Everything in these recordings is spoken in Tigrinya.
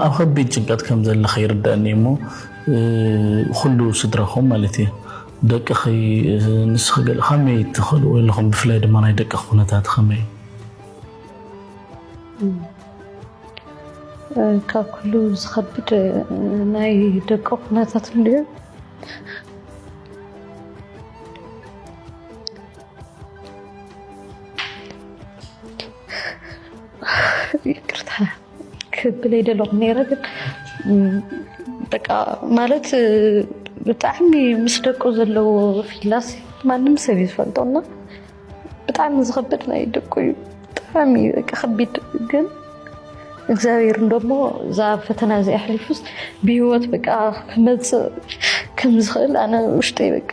ኣብ ከቢድ ጭንቀት ከም ዘለኺ ይርደኣኒ እሞ፣ እ፣ ኩሉ ስድራኹም ማለት እዩ፣ ደቅኺ፣ እ፣ ንስኺ ገለ ከመይ ትኽእልዎ ኣለኹም? ብፍላይ ድማ ናይ ደቅኺ ኩነታት ከመይ? እ፣ ካብ ኩሉ ዝኸብድ፣ እ፣ ናይ ደቂ ኩነታት እንድዩ። ይቅርታ ክብል ኣይደለኹም ነይረ፣ ግን፣ እም፣ በቃ፣ ማለት፣ እ፣ ብጣዕሚ ምስ ደቁ ዘለዎ ፊላስ ማንም ሰብ እዩ ዝፈልጦ እና ብጣዕሚ ዝኸብድ ናይ ደቁ እዩ። ብጣዕሚ በቃ ከቢድ፣ ግን እግዚኣብሔር እንደሞ እዛ ፈተና እዚኣ ኣሕሊፉስ ብህይወት በቃ ክመፅእ ከም ዝኽእል ኣነ ውሽጠይ በቃ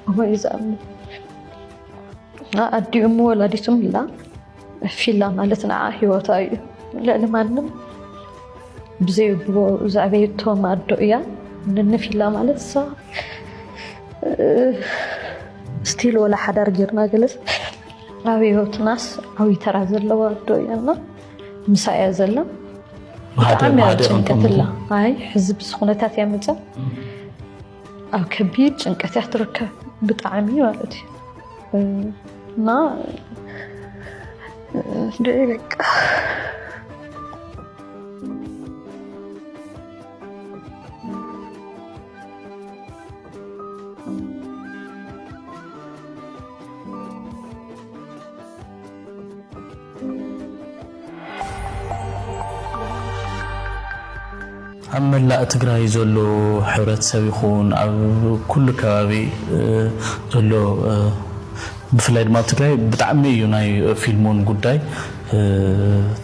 ከምኡ እዩ ዝኣምን። ኣዲኡ እሞ ወላዲቱ ምላ ፊላ ማለት ንዓ ህይወታ እዩ። ልዕሊ ማንም ብዘይ ብቦ ዘዕበየቶም ኣዶ እያ። ንንፊላ ማለት እሳ ስቲል ወላ ሓዳር ጌርና ገለስ ኣብ ህይወትናስ ዓብይ ተራ ዘለዋ ኣዶ እያ እና ምሳ እያ ዘላ። ብሓደ- ብጣዕሚ እያ ብሓደ ጭንቀት ቐንጦም እላ። ኣይ ሕዚ ብዚ ኩነታት እያ መፅያ ኣብ ከቢድ ጭንቀት እያ ትርከብ ብጣዕሚ ማለት እዩ። እና ደይ በቃ ኣብ መላእ ትግራይ ዘሎ ሕብረተሰብ ይኹን ኣብ ኩሉ ከባቢ፣ እ፣ ዘሎ፣ እ፣ ብፍላይ ድማ ኣብ ትግራይ ብጣዕሚ እዩ ናይ ፊልሞን ጉዳይ፣ እ፣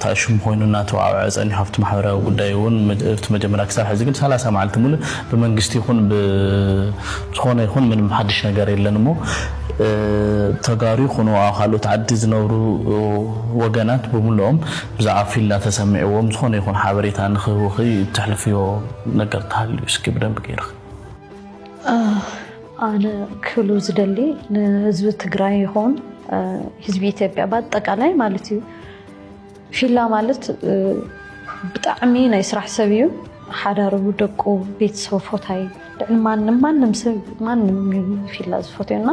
ተኣሽሙ ኮይኑ እናተወዓወዐ ጸኒሑ፣ ኣብቲ ማሕበራዊ ጉዳይ እውን መ-፣ ኣብቲ መጀመርያ ክሳብ ሕዚ ግን ሰላሳ መዓልቲ ሙሉእ ብመንግስቲ ይኹን ብ-፣ ዝኾነ ይኹን ምንም ሓድሽ ነገር የለን እሞ፣ እ፣ ተጋሩ ይኹኑ ኣብ ካልኦት ዓዲ ዝነብሩ ወገናት ብምልኦም ብዛዕባ ፊላ ተሰሚዕዎም ዝኾነ ይኹን ሓበሬታ ንኽህቡኺ እተሕልፍዮ ነገር ተሃልዩ እስኪ ብደንቢ ገይርኺ። ኣነ ክብሉ ዝደሊ ንህዝቢ ትግራይ ይኹን ህዝቢ ኢትዮጵያ ብኣጠቃላይ ማለት እዩ። ፊላ ማለት ብጣዕሚ ናይ ስራሕ ሰብ እዩ። ሓዳሩ፣ ደቁ፣ ቤተሰቡ ፎታይ ልዕሊ ማንም ማንም ሰብ ማንም እዩ ፊላ ዝፈትዮ እና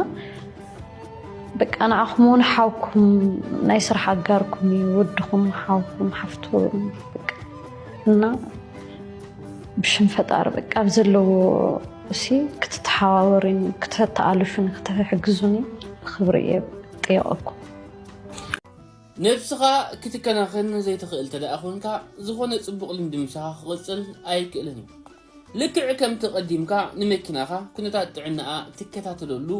በቃ ንዓኹም እውን ሓውኩም ናይ ስራሕ ኣጋርኩም እዩ፣ ወድኹም፣ ሓውኩም፣ ሓፍትኩም በቃ እና ብሽም ፈጣሪ በቃ ኣብ ዘለዎ እሲ ክትተሓባበሩን ክተተኣልሹን ክተሕግዙኒ ብክብሪ እየ ጥየቐኩም። ነብስኻ ክትከናኸን ዘይትኽእል ተደኣ ኾንካ ዝኾነ ጽቡቕ ልምዲ ምሳኻ ክቕጽል ኣይክእልን እዩ። ልክዕ ከምቲ ቀዲምካ ንመኪናኻ ኩነታት ጥዕናኣ ትከታተለሉ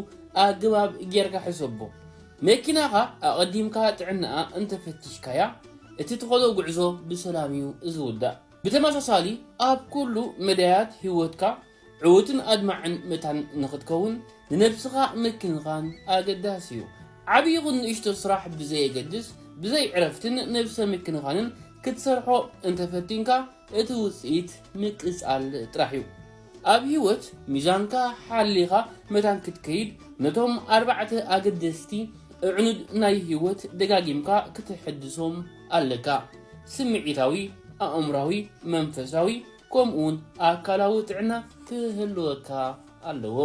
ኣገባብ ጌርካ ሕሰቦ። መኪናኻ ኣቐዲምካ ጥዕናኣ እንተፈቲሽካያ እቲ ትኸዶ ጉዕዞ ብሰላም እዩ ዝውዳእ። ብተመሳሳሊ ኣብ ኩሉ መዳያት ህይወትካ ዕዉትን ኣድማዕን መታን ንኽትከውን ንነብስኻ ምክንኻን ኣገዳሲ እዩ። ዓብዪ ይኹን ንእሽቶ ስራሕ ብዘየገድስ ብዘይ ዕረፍትን ነብሰ ምክንኻንን ክትሰርሖ እንተፈቲንካ እቲ ውፅኢት ምቅፃል ጥራሕ እዩ። ኣብ ህይወት ሚዛንካ ሓሊኻ መታን ክትከይድ ነቶም ኣርባዕተ ኣገደስቲ ኣዕኑድ ናይ ህይወት ደጋጊምካ ክትሕድሶም ኣለካ። ስምዒታዊ፣ ኣእምራዊ፣ መንፈሳዊ ከምኡውን ኣካላዊ ጥዕና ክህልወካ ኣለዎ።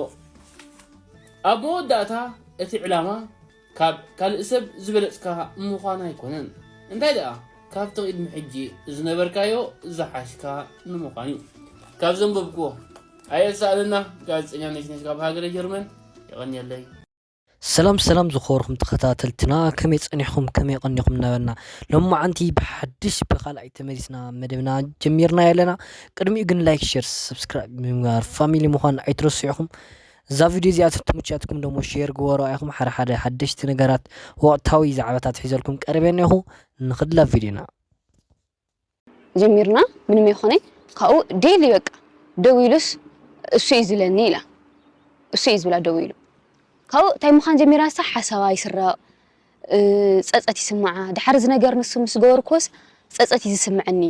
ኣብ መወዳእታ እቲ ዕላማ ካብ ካልእ ሰብ ዝበለጽካ ምዃን ኣይኮነን፣ እንታይ ደኣ ካብቲ ቅድሚ ሕጂ ዝነበርካዮ ዝሓሽካ ንምዃን እዩ። ካብ ዘንበብክዎ ኣየሳእነና። ጋዜጠኛ ነሽነሽ ካብ ሃገረ ጀርመን። የቐንየለይ። ሰላም ሰላም ዝኾርኹም ተኸታተልትና፣ ከመይ ጸኒሕኩም ከመይ ቀኒኹም እናበልና ሎማዓንቲ ብሓድሽ ብኻልኣይ ተመሊስና መደብና ጀሚርና ኣለና። ቅድሚኡ ግን ላይክ፣ ሸር፣ ሰብስክራይብ ምግባር ፋሚሊ ምዃን ኣይትረስዑኹም። እዛ ቪድዮ እዚኣ ትምችያትኩም ደሞ ሼር ግበሩ። ኣይኹም ሓደ ሓደ ሓደሽቲ ነገራት ወቕታዊ ዛዕባታት ሒዘልኩም ቀሪበ እኒኹ። ንኽድላ ቪድዮና ጀሚርና ምንም ይኾነ ካብኡ ዴሊ በቃ ደው ኢሉስ እሱ እዩ ዝለኒ ኢላ እሱ እዩ ዝብላ ደው ኢሉ ካብኡ እንታይ ምዃን ጀሚራ ንሳ ሓሳባ ይስረቕ ጸጸት ይስምዓ ድሓር እዚ ነገር ንሱ ምስ ገበርክዎስ ጸጸት እዩ ዝስምዐኒ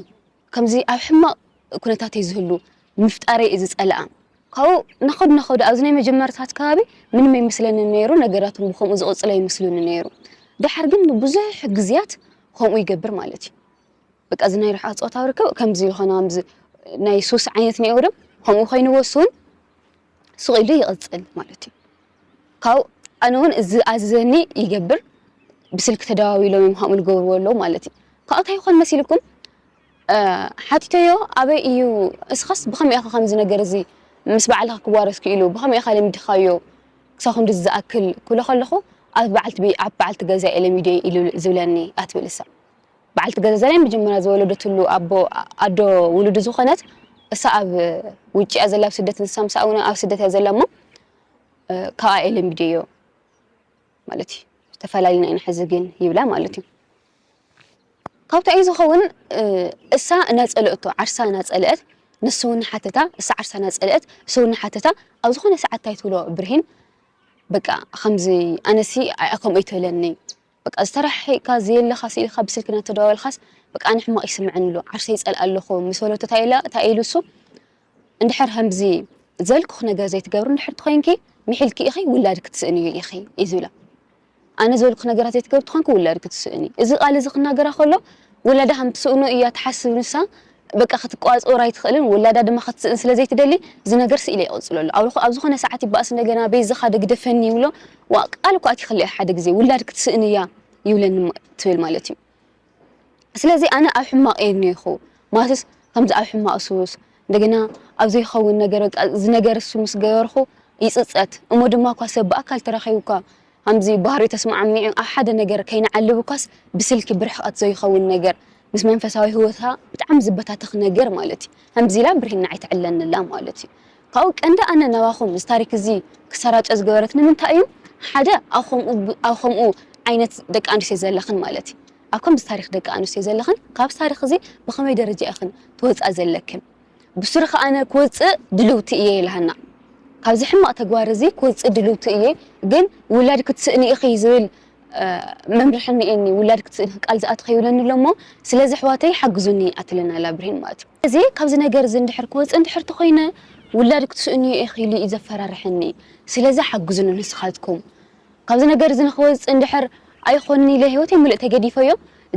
ከምዚ ኣብ ሕማቕ ኩነታት እዩ ዝህሉ ምፍጣረይ እዩ ዝጸልኣ ካብኡ ነኸዱ ነኸዱ ኣብዚ ናይ መጀመርታት ከባቢ ምንም ኣይመስለኒ ነይሩ ነገራት እውን ብከምኡ ዝቕጽል ኣይመስሉኒ ነይሩ ድሓር ግን ንብዙሕ ግዝያት ከምኡ ይገብር ማለት እዩ በቃ እዚ ናይ ርሕቀት ፆታዊ ርክብ ከምዚ ዝኾነ ከምዚ ናይ ሱስ ዓይነት እኒኦ ዶ ከምኡ ኮይኑ ወስውን ስቕ ኢሉ ይቕፅል ማለት እዩ። ካብ ኣነ እውን እዚ ኣዝዘኒ ይገብር። ብስልኪ ተደዋዊሎም እዮም ከምኡ ዝገብርዎ ኣለዉ ማለት እዩ። ካብኡ እንታይ ይኾን መሲልኩም? ሓቲተዮ ኣበይ እዩ? እስኻስ ብኸመይ ኢኻ ከምዚ ነገር እዚ ምስ ባዕልኻ ክዋረስ ክኢሉ ብኸመይ ኢኻ ለሚድኻዮ? ክሳብ ክንድዚ ዝኣክል ክብሎ ከለኹ ኣብ በዓልቲ ቤ- ኣብ በዓልቲ ገዛ እየ ለሚደ ኢሉ ዝብለኒ ኣትብል እሳ። በዓልቲ ገዛ እዛ ናይ መጀመርያ ዝወለደትሉ ኣቦ ኣዶ ውሉዱ ዝኾነት እሳ ኣብ ውጭ እያ ዘላ ኣብ ስደት ንሳ ምሳእ እውን ኣብ ስደት እያ ዘላ እሞ ካብኣ እየ ለሚደዮ ማለት እዩ። ተፈላሊና ኢና ሕዚ ግን ይብላ ማለት እዩ። ካብታ እዩ ዝኸውን እሳ እናፀለእቶ ዓርሳ እናፀለአት ንሱ እውን ሓተታ እሳ ዓርሳ እናፀለአት እሱ እውን ሓተታ ኣብ ዝኾነ ሰዓት እንታይ ትብሎ ብርሂን በቃ ከምዚ ኣነሲ ከምኡ ይትብለኒ በቃ ዝተራሒቕካ ዘየለኻ ስኢልካ ብስልኪ እናተደዋወልካስ በቃ ኣነ ሕማቕ ይስምዐኒ ኣሎ ዓርሰይ ይፀልእ ኣለኹ ምስ በለቶ እንታይ ኢላ እንታይ ኢሉ እሱ እንድሕር ከምዚ ዘልኩኽ ነገር ዘይትገብሪ እንድሕር ትኾይንኪ ምሒልኪ ኢኺ ውላድ ክትስእንዮ ኢኺ እዩ ዝብላ። ኣነ ዝበልኩ ነገራት ዘይትገብሪ ትኾንኪ ውላድ ክትስእኒ። እዚ ቃል እዚ ክናገራ ከሎ ውላዳ ከም ትስእኖ እያ ትሓስብ ንሳ በቃ ክትቋፅር ኣይትኽእልን ውላዳ ድማ ክትስእን ስለ ዘይትደሊ እዚ ነገር ስኢለ ይቕፅሎ ኣሎ። ኣብ ዝኾነ ሰዓት ይበኣስ እንደገና በይዝኻ ደግደፈኒ ይብሎ ዋ ቃል እኳ ኣቲኽለይ ሓደ ግዜ ውላድ ክትስእን እያ ይብለኒ ትብል ማለት እዩ። ስለዚ ኣነ ኣብ ሕማቕ እየ እኒኤኹ ማለትስ ከምዚ ኣብ ሕማቕ ሱስ እንደገና ኣብ ዘይኸውን ነገር በቃ እዚ ነገር እሱ ምስ ገበርኹ ይፅፀት እሞ ድማ እኳ ሰብ ብኣካል ተራኺቡ እኳ ከምዚ ባህሪ ተስማዓሚዑ ኣብ ሓደ ነገር ከይንዓልብ እኳስ ብስልኪ ብርሕቐት ዘይኸውን ነገር ምስ መንፈሳዊ ህይወታ ብጣዕሚ ዝበታተኽ ነገር ማለት እዩ ከምዚ ኢላ ብርሂና ኣይትዕለንላ ማለት እዩ ካብኡ ቀንዲ ኣነ ናባኹም እዚ ታሪክ እዚ ክሰራጨ ዝገበረት ንምንታይ እዩ ሓደ ኣብ ከምኡ ዓይነት ደቂ ኣንስትዮ ዘለኽን ማለት እዩ ኣብ ከምዚ ታሪክ ደቂ ኣንስትዮ ዘለኽን ካብዚ ታሪክ እዚ ብኸመይ ደረጃ ኢኽን ትወፅኣ ዘለክን ብሱሩ ከኣነ ክወፅእ ድልውቲ እየ ኢላሃና ካብዚ ሕማቕ ተግባር እዚ ክወፅእ ድልውቲ እየ ግን ውላድ ክትስእኒ ኢኺ ዝብል መምርሒ እኒኤኒ ውላድ ክትስእኒ ቃል ዝኣትኸ ይብለኒ ኣሎ እሞ ስለዚ ኣሕዋተይ ሓግዙኒ ኣትለና ኣላ ብርሂን ማለት እዩ እዚ ካብዚ ነገር እዚ እንድሕር ክወፅእ እንድሕር ተኾይነ ውላድ ክትስእኒ ኢኺ ኢሉ እዩ ዘፈራርሐኒ ስለዚ ሓግዙኒ ንስኻትኩም ካብዚ ነገር እዚ ንክወፅእ እንድሕር ኣይኾንኒ ኢለ ህይወተይ ምልእ ተገዲፈዮ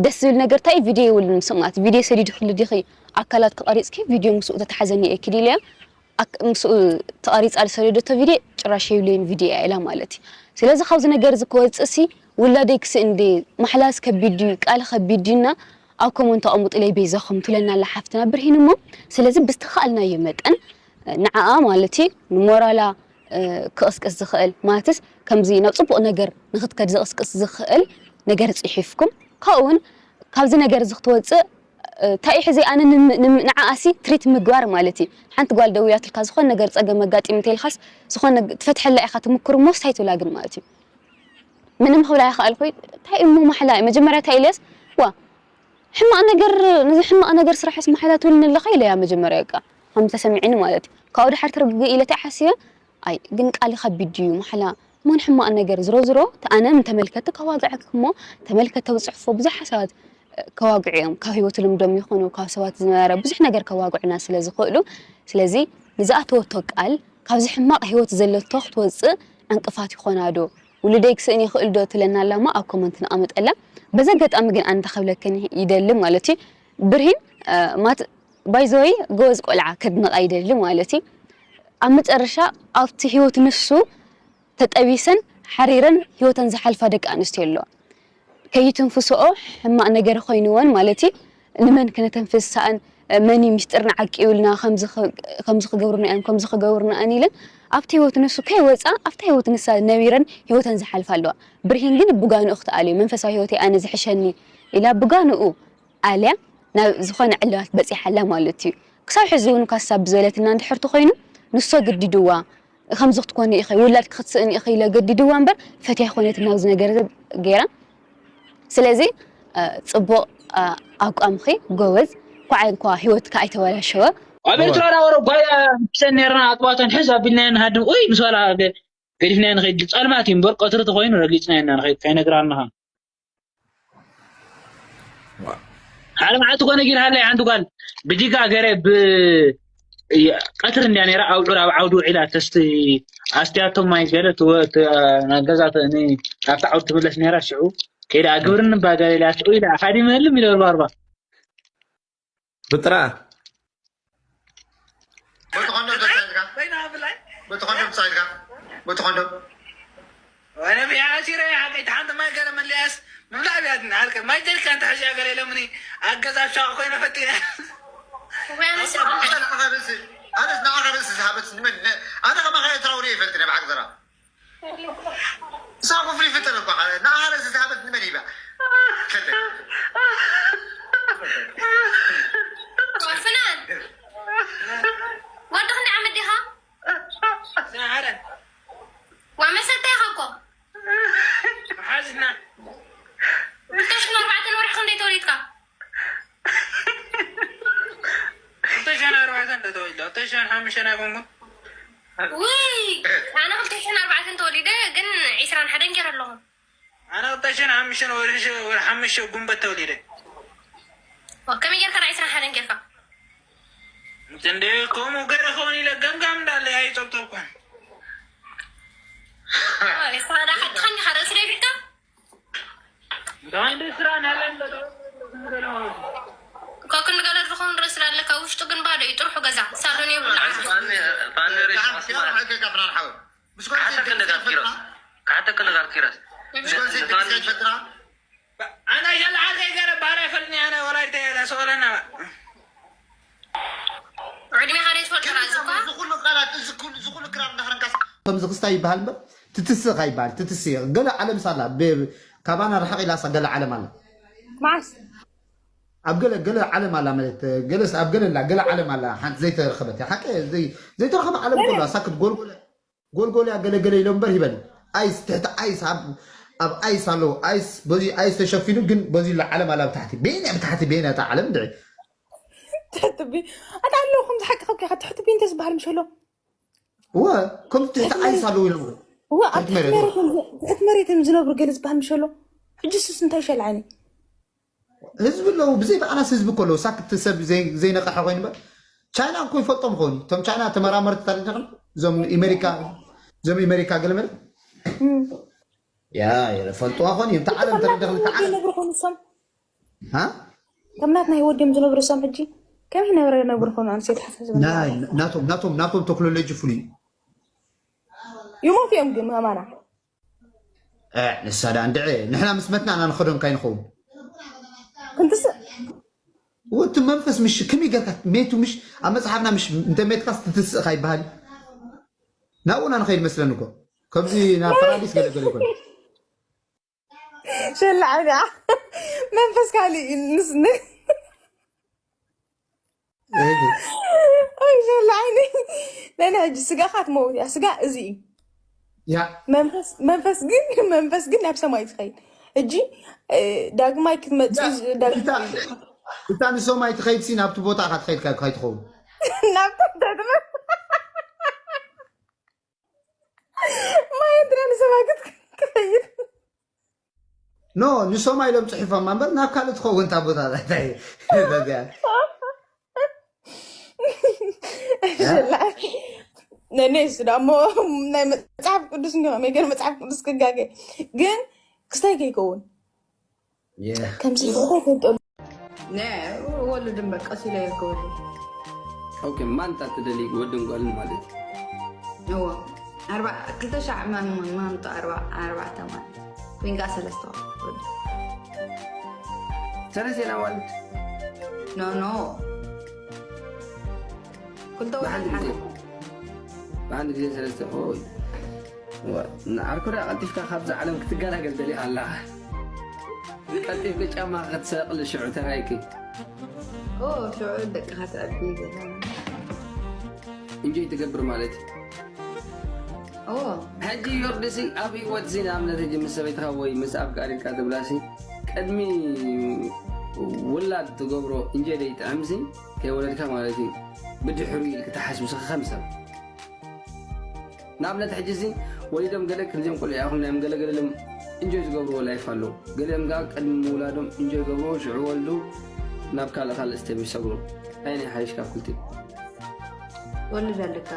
ደስ ዝብል ነገር እንታይ ቪድዮ የብሉን ምስኡ ማለት ቪድዮ ሰዲድክሉ ዲኺ ኣካላት ክቐሪፅኪ ቪድዮ ምስኡ ተተሓዘኒ እየ ኪድ ኢለያ ምስኡ ተቐሪፃ ዝሰደደቶ ቪድዮ ጭራሽ የብለይን ቪድዮ እያ ኢላ ማለት እዩ ስለዚ ካብዚ ነገር እዚ ክወፅእ ሲ ውላደይ ክስእን ድየ ማሕላስ ከቢድ ድዩ ቃል ከቢድ ድዩና ኣብ ኮመንት ኣቐምጡለይ በይዛኹም ትብለና ኣላ ሓፍትና ብርሂን እሞ ስለዚ ብዝተኻእልናዮ መጠን ንዓኣ ማለት እዩ ንሞራላ ክቕስቅስ ዝኽእል ማለትስ ከምዚ ናብ ፅቡቕ ነገር ንኽትከድ ዝቕስቅስ ዝኽእል ነገር ፅሒፍኩም ካብኡ እውን ካብዚ ነገር እዚ ክትወፅእ እንታይ እዩ ሕዚ ኣነ ንዓኣሲ ትሪት ምግባር ማለት እዩ ሓንቲ ጓል ደውያትልካ ዝኾነ ነገር ፀገም ኣጋጢም እንተልካስ ዝኾነ ትፈትሐላ ኢኻ ትምክር ሞስ እንታይ ትብላ ግን ማለት እዩ ምንም ክብላ ይኽኣልኩ እንታይ እሞ ማሕላ መጀመርያ እንታይ ኢለስ ዋ ሕማቕ ነገር ነዚ ሕማቕ ነገር ስራሕስ ማሕላ ትብልኒ ኣለኻ ኢለያ መጀመርያ ቃ ከም ተሰሚዕኒ ማለት እዩ ካብኡ ድሓር ትርግእ ኢለ እንታይ ሓሲበ ኣይ ግን ቃሊ ከቢድ ድዩ ማሕላ እሞ ንሕማቕ ነገር ዝሮ ዝሮ ኣነ ንተመልከቲ ከዋግዐክ እሞ ተመልከቲ ተብፅሕፎ ብዙሓት ሰባት ከዋግዑ እዮም ካብ ህይወት ልምዶም ይኹኑ ካብ ሰባት ዝነበረ ብዙሕ ነገር ከዋግዑና ስለ ዝኽእሉ ስለዚ ንዝኣተወቶ ቃል ካብዚ ሕማቕ ህይወት ዘለቶ ክትወፅእ ዕንቅፋት ይኾና ዶ ውሉደይ ክስእን ይኽእል ዶ ትብለና ኣላ እሞ ኣብ ኮመንት ንቐምጠላ በዚ ኣጋጣሚ ግን ኣነ እንታይ ክብለክን ይደሊ ማለት እዩ ብርሂን ማት ባይዘወይ ጎበዝ ቆልዓ ከድንቓ ይደሊ ማለት እዩ ኣብ መጨረሻ ኣብቲ ህይወት ንሱ ተጠቢሰን ሓሪረን ህይወተን ዝሓልፋ ደቂ ኣንስትዮ ኣለዋ ከይትንፍስኦ ሕማቕ ነገር ኮይንወን ማለት እዩ ንመን ክነተንፍስ ሰኣን መን እዩ ምስጢርና ዓቂቡልና ከምዚ ክገብሩና እዮም ከምዚ ክገብሩና እን ኢለን ኣብቲ ህይወት ንሱ ከይወፃ ኣብታ ህይወት ንሳ ነቢረን ህይወተን ዝሓልፋ ኣለዋ ብርሂን ግን ብጋንኡ ክትኣልዮ መንፈሳዊ ህይወተይ ኣነ ዝሕሸኒ ኢላ ብጋንኡ ኣልያ ናብ ዝኾነ ዕላባት በፂሓ ኣላ ማለት እዩ ክሳብ ሕዚ እውን ካሳ ብዝበለትና እንድሕር ተኾይኑ ንሶ ግዲድዋ ከምዚ ክትኮኒ ኢኺ ውላድ ክትስእኒ ኢኺ ኢለ ገዲድዋ እምበር ፈትያ ኣይኮነትን ናብዚ ነገር ገይራ ስለዚ ፅቡቕ ኣቋምኺ ጎበዝ ኳዓ እንኳ ህይወትካ ኣይተበላሸወ ኣብ ኤርትራ ዳወረ ጓያ ሰን ነርና ኣጥዋተን ሕዝ ኣቢልናዮ ንሃድም ኡይ ምስ በላ ገዲፍናዮ ንኸይድ ጸልማት እዩ እምበር ቀትሪ ተኾይኑ ረጊጽናዮ ኢና ንኸይድ ከይነግራ ኣለኻ ሓደ መዓልቲ ኮነ ጊርሃለይ ሓንቲ ጓል ብዲጋ ገረ ብ ቀትሪ እንድያ ነይራ ኣብዑር ኣብ ዓውዲ ውዒላ ተስቲ ኣስትያቶም ማይ ገለ ገዛ ኣብታ ዓውዲ ትምለስ ነይራ ሽዑ ከይዳ ግብርን ባጋሌላ ሽዑ ኢላ ሓዲመ ህልም ኢለ በርባርባ ብጥራ በቲ ኮንዶም ተጻይድካ ኮይና ብላይ በቲ ኮንዶም ተጻይድካ በቲ ኮንዶም ወነ ቢያ ሲረ ሓቀይ ሓንቲ ማይ ገለ መለያስ ምብላዕ ቢያት ናልከ ማይ ጀሪካን ተሕዚያ ገለ ኢሎምኒ ኣገዛብ ሻቕ ኮይነ ፈቲነ ወይ ኣነስ ኣነስ ንዓኻ ርእሲ ኣነስ ንዓኻ ርእሲ ዝሃበት ንመን ኣነ ከማኻ ኤርትራዊ ርእየ ይፈልጥ ናይ ብሓቂ ዘራ እሳ ክፍሪ ፍጥር እኳ ንዓኻ ርእሲ ዝሃበት ንመን ይባ ፍናን ወዲ ክንደይ ዓመት ዲኻ? ናዓረን ዋ መሰታ ኢኻ እኮ ሓዝና ክልተ ሽሕን ኣርባዕተን ወርሒ ክንደይ ተወሊድካ? ክልተ ሽሕን ኣርባዕተን እንደ ተወሊደ ክልተ ሽሕን ሓሙሽተን ኣይኮንኩን ውይ ኣነ ክልተ ሽሕን ኣርባዕተን ተወሊደ ግን ዒስራን ሓደን ገይረ ኣለኹ ኣነ ክልተ ሽሕን ሓሙሽተን ወርሒ ወር ሓሙሽተ ጉንበት ተወሊደ ከመይ ጌርካ ዳ ዒስራን ሓደን ጌርካ እንደ ከምኡ ገረ ከውን ኢለ ገምጋም እንዳለ ኣይጸብጠብኳን ሳዳ ሓቅኻን ዲኻ ርእሲ ደይብልካ እንደ ስራ ናለን ኮክን ገለ ዝኾን ርእሲ ኣለካ ውሽጡ ግን ባዶ እዩ ጥርሑ ገዛ ሳሎን የብሉ ፍናን ሓወይ ካሕተክ እንደጋር ኪሮስ ካሕተክ እንደጋር ኪሮስ ትፈልጥና ኣነ ሸላ ዓርከይ ገረ ባራ ይፈልኒ ኣነ ወላይተ ያለ ሰወለና ዕድሜኻ ደይ ትፈልጥና እዚ እኳ እዚ ኩሉ ቃላት እዚ ኩሉ እዚ ኩሉ ክራር እንዳኽረንካስ ከምዚ ክስታይ ይበሃል እምበር ትትስእ ካይበሃል ትትስእ ገለ ዓለም ሳላ ብ- ካባና ርሕቕ ኢላ ሳ ገለ ዓለም ኣላ መዓስ ኣብ ገለ ገለ ዓለም ኣላ ማለት ገለስ ኣብ ገለ ኣላ ገለ ዓለም ኣላ ሓንቲ ዘይተረኸበት እያ ሓቂ ዘይ- ዘይተረኸበ ዓለም ከሎ ሳክት ጎልጎለ ጎልጎልያ ገለገለ ኢሎም እምበር ይበል ኣይስ ትሕቲ ኣይስ ኣብ ኣብ ኣይስ ኣለዉ ኣይስ በዚ ኣይስ ተሸፊኑ ግን በዚ ላ ዓለም ኣላ ብታሕቲ ቤንያ ብታሕቲ ቤንያ እታ ዓለም ድዒ ትሕትቢ ኣታ ኣለዉ ከምዚ ሓቂ ከብኪ ኢኻ ትሕትቢ እንተ ዝበሃል ምሸሎ እወ ከምዚ ትሕቲ ኣይስ ኣለዉ ኢሎም እወ ኣብ ትሕቲ መሬት ትሕቲ መሬት እዮም ዝነብሩ ገለ ዝበሃል ምሸሎ ሕጂ ሱስ እንታይ ይሸልዓኒ ህዝቢ ኣለዉ ብዘይ በኣናስ ህዝቢ እኮ ኣለዉ ሳክት ሰብ ዘይ- ዘይነቕሐ ኮይኑ እምበር ቻይና እኮ ይፈልጦም ኾኑ እቶም ቻይና ተመራመርቲ ታሪክን እዞም ኢሜሪካ እዞም ኢሜሪካ ገለመለ ያ ይፈልጥዋ ኾኑ እዮም ተዓለም ተረዳኽሊ ተዓለም ነብሩ ኮኑ ሶም ሃ ከም ናትና ህይወት ድዮም ዝነብሩ ሶም ሕጂ ከመይ ነበረ ነብሩ ኮኑ ኣንሴት ሓሳብ ናይ ናቶም ናቶም ናቶም ቴክኖሎጂ ፍሉይ እዩ ይሞት እዮም ግን ኣማና እ፣ ንሳ ደኣ እንድዒ ንሕና ምስ መትና ኢና ንኸዶ እንታይ ንኸውን ክንትስእ ወቲ መንፈስ ምሽ ከመይ ገርካ ሜቱ ምሽ ኣብ መፅሓፍና ምሽ እንተ ሜትካስ ትትስእ ካይበሃል ናብኡና ንኸይድ መስለኒ እኮ ከምዚ ናብ ፓራዲስ ገለገለ ይኮን ሸላ ዓይኒ መንፈስ ካሊእ እዩ። ንስ- ን- ኣይ ሸላ ዓይኒ ናይ ናይ ሕጂ ስጋኻ ትመውት እያ ስጋ እዚ እዩ ያ መንፈስ መንፈስ ግን መንፈስ ግን ናብ ሰማይ ትኸይድ ሕጂ እ፣ ዳግማይ ክትመፅእ ዳግ- እታ እታ ንሰማይ ትኸይድ ሲ ናብቲ ቦታ ኢኻ ትኸይድ ካብ ከይትኸውን ናብቲ ትሕቲ መ- ማይ እንትና ንሰማይ ክት- ክኸይድ ኖ ንሰማይ ኢሎም ፅሒፎማ እምበር ናብ ካልእ ትኸውን እታ ቦታ እንታይ በዚኣ ነኔስ ዳሞ ናይ መፅሓፍ ቅዱስ እንዲኸም የገር መፅሓፍ ቅዱስ ክጋገ ግን ክስታይ ከይከውን ከምዚ ፈልጠሉ ወልድን በቃ ሲለ የከወሉ ኦኬ ማንታ ትደሊ ወድን ጓልን ማለት እዩ እዎ ኣርባ ክልተ ሻዕ ማምጡ ኣርባዕተ ማለት ኮይንካ ሰለስተ ወዲ ሰለስቴና ዋልድ ኖ ኖ ክልተ ብሓንቲ ወዲ ግዜ ብሓንቲ ግዜ ሰለስተ ኦይ ንዓርኩ ዳ ቀልጢፍካ ካብዛ ዓለም ክትገላገል ደሊኻ ኣለኻ ቀልጢፍካ ጫማ ክትሰቕል ሽዑ ተራይኪ ሽዑ ደቅኻ ትዕቢ ገዛ እንጆይ ትገብር ማለት እዩ እዎ ሕጂ ዮርድሲ ኣብ ህይወት ሲ ንኣብነት ሕጂ ምስ ሰበይትኻ ወይ ምስ ኣፍቃሪትካ ትብላሲ ቅድሚ ውላድ ትገብሮ እንጀደ ይጥዕምሲ ከይወለድካ ማለት እዩ ብድሕሩ ኢልክ ትሓስብ ስኻ ከም ሰብ ንኣብነት ሕጂ ሲ ወሊዶም ገለ ከምዚኦም ቆልዑ ያኹም ናዮም ገለገለሎም እንጆይ ዝገብርዎ ላይፍ ኣለዉ ገሊኦም ጋር ቅድሚ ምውላዶም እንጆይ ገብርዎ ሽዑ ወልዱ ናብ ካልእ ካልእ ስቴብ ይሰግሩ ኣይ ናይ ሓይሽ ካብ ክልቲኡ ወልድ ኣለካ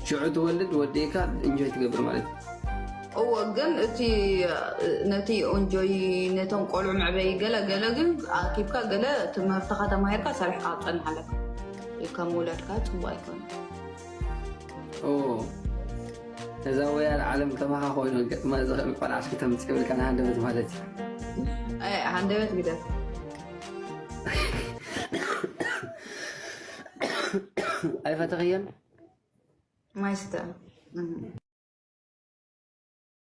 ሽዑ ትወልድ ወዲእካ እንጆይ ትገብር ማለት እዩ እዎ ግን እቲ ነቲ እንጆይ ነቶም ቆልዑ መዕበይ ገለ ገለ ግን ኣኪብካ ገለ ትምህርትኻ ተማሂርካ ሰሪሕካ ክፀንሕ ኣለካ። ካብ ምውላድካ ፅቡቅ ኣይኮነ። እዛ ወያል ዓለም ከማኻ ኮይኑ ገጥማ ዝኽእል ቆልዓ እስኪ ተምፅእ ብልካ ንሃንደበት ማለት እዩ። ሃንደበት ግደፍ። ኣይፈተኽዮን ማይ ስተ